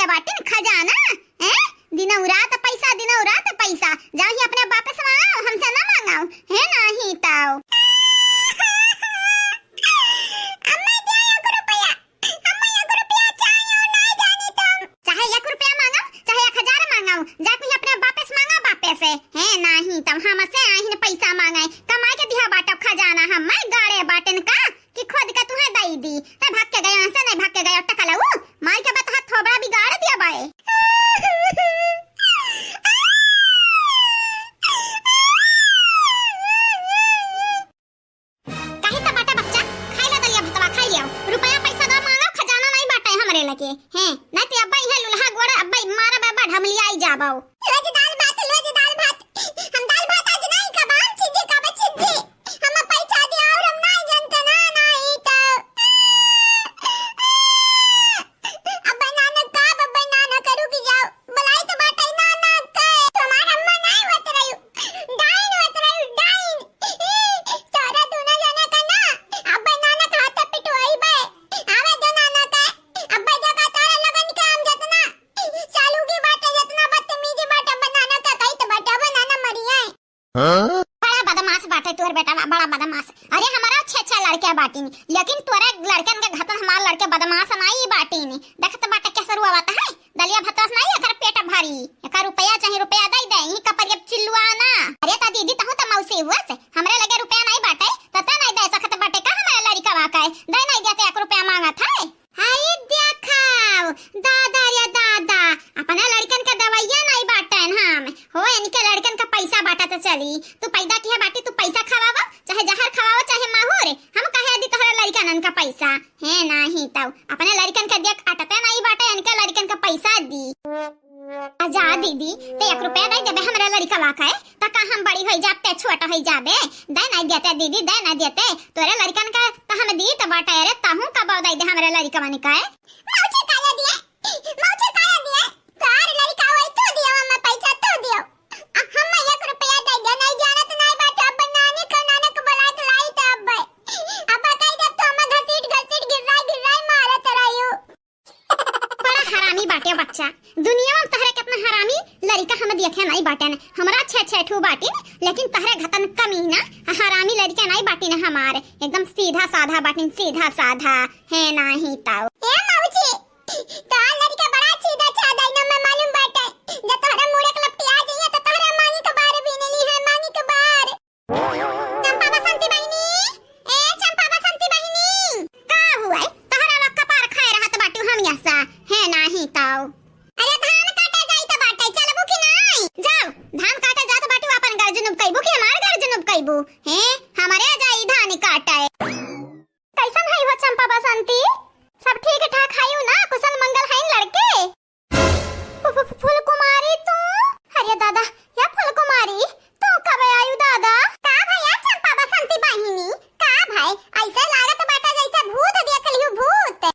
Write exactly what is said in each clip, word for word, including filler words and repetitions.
बाटे बाटिन खजाना, हैं? दिनौ रात पैसा, दिनौ रात पैसा। जाओ ही अपने बापे से मांगाओ, हमसे ना मांगाओ, है नाही ताओ। अम्मा, दे एक रुपया। अम्मा, एक रुपया चाहिए, ना जानी तुम। चाहे एक रुपया मांगाओ, चाहे एक हजार मांगाओ, जाके ही अपने बापे से मांगा, बापे से। है नाही तब हमसे आहिन पैसा मांगाए, कमाए के दिहा बाटो खजाना, हम गाड़े बाटेन का कि खोद के तुहे दई दी। ते भाग के गयो, ऐसे नहीं भाग के गयो, टकलऊ, माई के बतहा थोबड़ा बिगाड़ दिया बाए। काहे त बाटा बच्चा, खाई ला दलिया भतवा, खाई लियाओ। रुपया पैसा दा मांगो, खजाना नहीं बाटे हमरे लगे। हैं, नहीं तो अब्बा इहे लुल्हा गोड़, अब्बा मारा बाबा ढमलिया आई जाबो। रोज दाल भात, रोज दाल भात। हम दाल भात आज नहीं खाबा, हम छिज्जी खाबे, छिज्जी। हम पैसा दिया और हम नहीं जानते ना, नहीं तो। अब्बा नाना का, अब्बा नाना का रुक जाओ। बोलाई तो बाटे नाना का। तुम्हार अम्मा नहीं होत रही। डाइन होत रही, डाइन। तोरा दोनों जना का ना, अब्बा नाना का हाथ पिटवाई बे। आवे दो नाना का। अब्बा जगह तोरा लगन के हम जतना सालूगी बाटे, जतना बदतमीजी बाटे, अब्बा नाना का कही तो बाटे, अब्बा नाना मरिए। हाँ? बड़ा बदमाश बाटे तोर बेटा, बड़ा बदमाश। अरे हमारा छह छह लड़के बाटिन, लेकिन तोरे लड़कन के घतन हमार लड़के बदमाश नहीं बाटिन। देखत बाटे कैसे रुआवत है, दलिया भतवा से नहीं एकर पेट भरी, एकर रुपया चाहे रुपया दे दे, यही कपरिया चिल्लुआ ना। अरे ता दीदी तहु त मौसी हुआ से, हमरे लगे रुपया नहीं बाटे, त ते नहीं दे सकत बाटे का हमारे लड़िका वा के? दे नहीं देते, एक रुपया मांगत है। हाय देखाओ, दादा रे दादा, अपने लड़कन के दवाइया नहीं बाटेन हम, हो इनके लड़कन का पैसा बाटा त चली। तू पैदा किया बाटी, तू पैसा खवावा, चाहे जहर खवावा, चाहे माहूर, हम कहे दी तोहरे लड़कन का पैसा। है नाही तौ, अपने लड़िकन के देख अटते नहीं बाटे, इनके लड़िकन के पैसा दी। आ जा दीदी, ते एक रुपया नहीं देबे हमरे लड़िकवा के, त का हम बड़ी होई जाब, ते छोट होई जाबे? दे नहीं देते दीदी, दे नहीं देते। तोरे लड़िकन के त हम दी त बाटे, अरे तहूँ कब दे दे हमरे लड़िकवन के? मौसी काहे दिए? मौसी काहे दिए? तोर लड़िका होई तू दियो, हमें पैसा तू दियो। आ, हम एक रुपया दे दे, नहीं जानत नहीं बाटे, अब नानी को, नाना को बुला के लाई तो अब। अब कह दे तो हम घसीट घसीट गिर्राई गिर्राई मारत रहियो। बड़ा हरामी बाटे बच्चा, दुनिया में तहरे कितना हरामी लड़िका हम देखे नहीं बाटेन। हमरा छह छह ठू बाटिन, लेकिन तहरे घतन कमीना हरामी लड़िका नहीं बाटिन हमार, एकदम सीधा साधा बाटिन, सीधा साधा। है नाही तौ। ए मौसी, तोहार लड़िका बड़ा सीधा साधा है ना, मैं मालूम बाटे। जब तोहरा मुड़े के लपटिया जाइए तो तोहरा मांगी के बार भी नहीं है, मांगी के बार। चंपा बसंती बहिनी, ए चंपा बसंती बहिनी। का हुआ है? तोहरा लोग कपार खाए रहत बाटू हम ऐसा, है नाही तौ। अरे धान काटे जाई तो बाटे, चलबू कि नहीं? जाओ, धान काटे जात बाटू, अपन गर्जन उपकैबू कि हमार गर्जन उपकैबू? हैं, हमरे जाई धान काटे। कैसन है हो चंपा बसंती? सब ठीक ठाक है ना? कुशल मंगल है लड़के? फु-, फु-, फु-, फुलकुमारी तू? अरे दादा, या फुलकुमारी, तू कब आयु दादा? का भैया चंपा बसंती बहिनी, का भाई, ऐसे लागत बाटे जैसे भूत देख लिहू, भूत।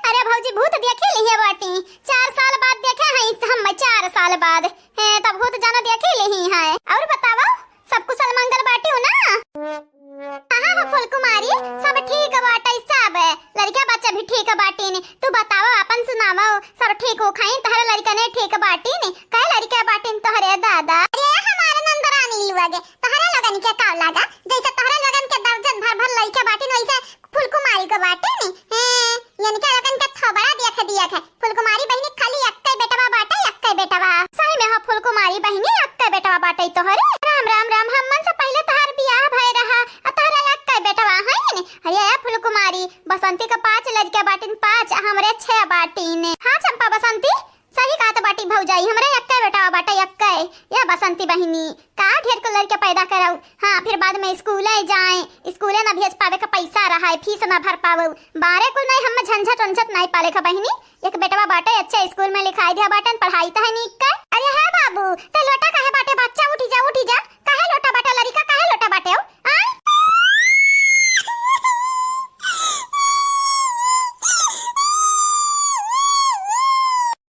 अरे भौजी, भूत देखे लिहे बाटी, चार साल बाद देखे हैं हम, चार साल बाद। हैं, तब भूत जानो देखे लिही है। और बतावा, सब कुशल मंगल बाटिउ ना? हाँ, हाँ, फुलकुमारी, सब ठीक बाटे, सब। लड़िका बच्चा भी ठीक बाटिन। तू बतावा, अपन सुनावा, सब ठीक हो खाइन? तोहरे लड़िकने ठीक बाटिन? कै लड़िका बाटिन तोहरे दादा? अरे हमारे नंदरानी लोग, तोहरे लोगन के का लागा? जैसे तोहरे लोगन के दर्जन भर भर लड़िका बाटिन, वैसे फुलकुमारी को बाटिन। हैं, इनके लोगन के थोबड़ा देख दिया है। फुलकुमारी बहिनी खाली एक्कै बेटवा बाटे, एक्कै बेटवा। सही में हो फुलकुमारी बहिनी, एक्कै बेटवा बाटे तोहरे। राम, राम, राम, हमन से पहिले तोहार बियाह भय रहा, आ तोहरे एक्कै बेटवा हईन। अरे ए फुलकुमारी, बसंती के पाँच लड़िका बाटिन, पाँच, आ हमरे छह बाटिन। हाँ चंपा बसंती, सही कहत बाटी भौजाई, हमरे एक्कै बेटवा बाटे, एक्कै। ए बसंती बहिनी, का ढेर को लड़िका पैदा करऊ? हाँ, फिर बाद में स्कूले जाए, स्कूले ना भेज पावे का पैसा रहा है, फीस ना भर पावऊ। बारे कुल नहीं, हम झंझट उंझट नहीं पाले का बहिनी। एक बेटवा बाटे, अच्छे स्कूल में लिखाई दिया बाटन, पढ़ाई तो है नीक का। अरे है बाबू, ते लोटा काहे बाटे बच्चा? उठी जा, उठी जा। काहे लोटा बाटे लड़िका, काहे लोटा बाटे हो? आय?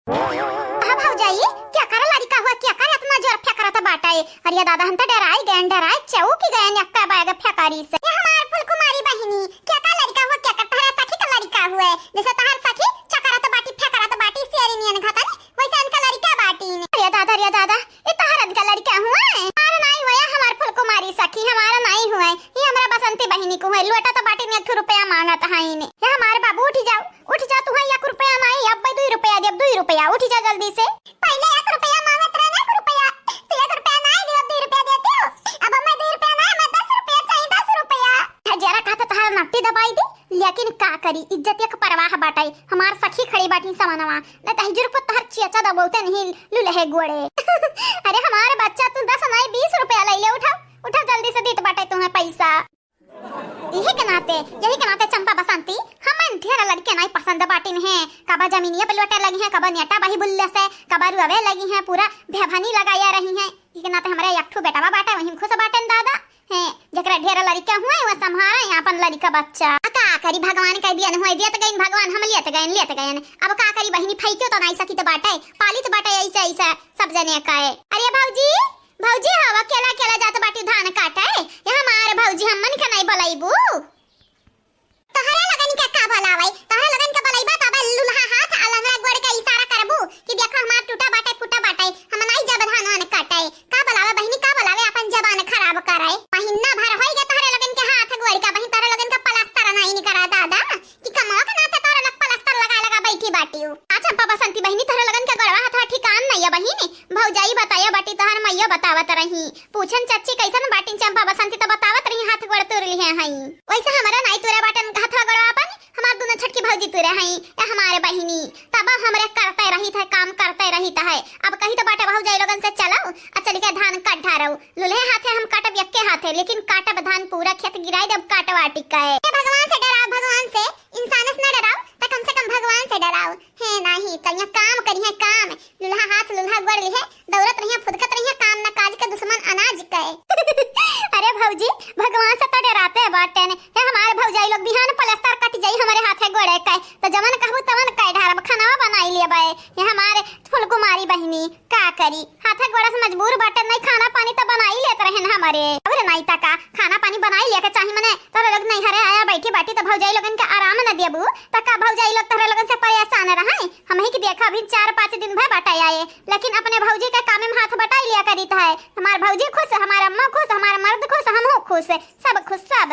हाँ भौजाई, केकर लड़िका हुआ, केकर इतना जोर फेंकरत बाटे? अरे दादा, हम तो डराई गए, डराई चौकी गए, एक्का बैग फेंकरी से। ये हमार फुलकुमारी बहिनी, केकर लड़िका हुआ, केकर तहरा सखी का लड़िका हुआ? जैसे तहर सखी चकरत बाटी, फेंकरत बाटी, शेरनी देब दुई रुपया, उठी जा जल्दी से। पहिले एक रुपया मांगत रहे ना, एक रुपया। तू एक रुपया नाहीं दियो, दुई रुपया देती हो। अब हमें दुई रुपया नाहीं, हमें दस रुपया चाहिए, दस रुपया। जरा कहता तहार नट्टी दबाई दी, लेकिन का करी, इज्जतिया के परवाह बाटइ। हमार सखी खड़ी बाटी समनवा, न तही जुर्फ तहर चेचा दबौते नहीं लुलहे गोड़े। अरे हमार बच्चा, तू दस नाहीं, बीस रुपया लइ ले, उठाओ, उठाओ, जल्दी से दीत बाटइ तुम्हें पैसा। यही के नाते, यही के नाते चंपा बसंती, हमन ढेर लड़के नाहीं पसंद बाटिन हैं। कबा जमीनिया पे लोटे लगी हैं, कबा नेटा बही बुल्ले से, कबा रुआवे लगी हैं, पूरा भेभनी लगाया रही हैं। यही के नाते हमरे एक ठो बेटवा बाटे, वही में खुश बाटेन दादा। हैं, जकरा ढेर लड़के हुए, वो संभारे आपन लड़का बच्चा। आ का करी, भगवान कह दियन हुए, देत गइन भगवान, हम लेत गइन, लेत गइन। अब का करी बहिनी, फैक्यो तो नाहीं सकित बाटे, पालित बाटे ऐसे, ऐसे सब जने कहे। अरे भौजी, भौजी, हवा केला केला जात बाटी धान काटे? ये हमार भौजी, हमन के नाहीं बलैबू? तोहरे लगन के का बलावै? तोहरे लगन के बलैबा तब लुल्हा हाथ आ लंगड़ा गोड़ के इशारा करबू कि देखो हमार टूटा बाटे, फूटा बाटे, हम नाहीं जब धान वान काटे। का बलावै बहिनी, का बलावै, अपन जबान खराब करै। महीना भर होई गए तोहरे लगन के हाथ गोड़ का, बहिन तोहरे लगन के पलस्तर नाहीं निकरा दादा। कि कमावा के नाते तोहरे लोग पलस्तर लगा लगा बैठी बाटिउ। आ चंपा बसंती बहिनी, तोहरे लगन के गोड़वा हथवा ठिकान नाहीं है बहिनी। भौजाई बताया बाटी, तोहर मइयो बतावत रही। पूछन चच्ची कैसन बाटिन चंपा बसंती, त बतावत रही हाथ गोड़ तुर लिहे हई। वैसे हमरा नाहीं तुरे बाटन हथवा गोड़वा अपन, हमार दुनो छोटकी भौजी तुरे हई, ए हमारे बहिनी। तब हमरे करते रहित है, काम करते रहित है। अब कही तो बाटे भौजाई लोगन से चलो, आ चली के धान काट ढारौ। लुल्हे हाथे हम काटब यक्के हाथे, लेकिन काटब धान पूरा खेत गिराई देब काट वाटी के। ए भगवान से डराओ, भगवान से, इंसान से न डराओ, त कम से कम भगवान से डराओ। हे नाही, त यहाँ काम करिहे काम, लुल्हा हाथ लुल्हा गोड़ लिहे, दौड़त रहिए, फुदकत रहिए, काम न काज के दुश्मन अनाज के। अरे भौजी, भगवान से त डराते बाटे ने। हे हमारे भौजाई लोग, बिहान पलस्तर कट जाई हमरे हाथे गोड़े के, त जवन कहबू तवन कह ढारब, खाना बनाई लेबे। हे हमारे फुलकुमारी बहिनी, का करी, हाथे गोड़ा से मजबूर बाटे, नहीं खाना पानी त बनाई लेत रहेन हमरे। अरे नहीं त का, खाना पानी बनाई लेके चाही, मने तोहरे लोग नैहरे आया बैठी बाटी त भौजाई लोगन के आराम न देबू, त का भौजाई लोग तोहरे लोगन से परेशान रहे? हमही के देखा, अभी चार पाँच दिन भर बाटे आए, लेकिन अपने भौजी के कामे में हाथ बटाई लिया करीत है। हमार भौजी खुश, हमार अम्मा खुश, हमार मर्द खुश, हमहू खुश, सब खुश, सब।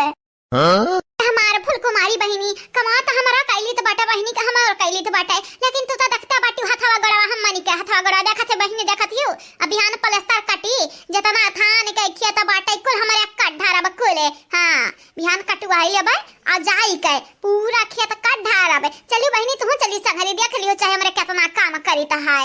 हाँ? हमार फुलकुमारी बहिनी, कमा त हमरा कैली त बाटे बहिनी, के हमार कैली त बाटे, लेकिन तू त देखता बाटी हथवा गोड़वा, हमनी के हथवा गोड़वा देखत है बहिनी, देखत यू। अब बिहान पलस्तर कटी, जितना धान के खेत बाटे कुल हमरे कट ढारब कुल। हाँ, बिहान कटवाई लेबे, आ जाई के पूरा खेत कट ढारब। चली बहिनी, तू चली संघरी, देख लियो चाहे हमरे कितना काम करीत है।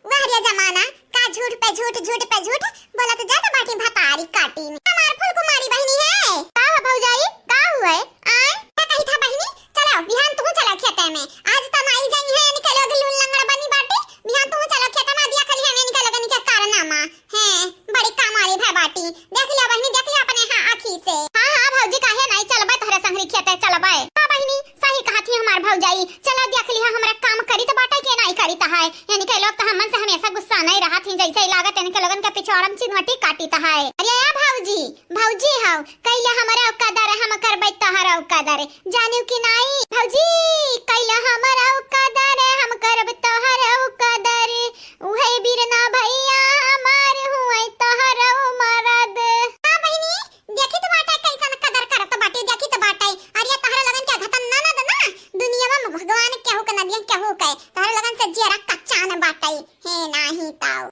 वाह रे जमाना, का झूठ पे झूठ, झूठ पे झूठ बोलत जात बाटी भतारी काटी में। हमार फुलकुमारी बहिनी है। का हो भौजाई, का हुए? आय, का कही था बहिनी? चलो, बिहान तू चलो खेते में। आज त नाई जाई है, निकलो अगर लूल लंगड़ बनी बाटी। बिहान तू चलो खेते में, दिया खली है, निकलो अगर निकल कारनामा। हैं, बड़ी कामारी भय बाटी। देख लिया बहिनी, देख लिया अपने हाँ आँखी से। हाँ, हाँ भौजी, काहे नाई चलबे तोहरे संघरी खेते चलबे। हाँ बहिनी, सही कहत ही हमार भौजाई। चला देख लिहा हमरा काम करीत बाटे के नाई करीत है। इनके लोग त हमन से हमेशा गुस्सा नहीं रहत ही, जैसे ही लागत इनके लोगन के पिछवाड़म चिनवटी काटीत है। अरे या भौजी, भौजी हौ, कैला हमरा कदर हम करबै तोहरौ कदर। जानू कि नाई भौजी, कैला हमरा कदर हम करब तोहरौ कदर। उहे बिरना भैया हमार हुए तोहरौ मरद। हाँ बहिनी, देखी त बाटे कैसन कदर करत बाटे, देखी त बाटे। अरे तोहरा लगन के घतन ननद ना, दुनिया में भगवान केहू के न दियन केहू के। तोहरा लगन से जियरा कच्चा न बाटे, हे नाही ताऊ।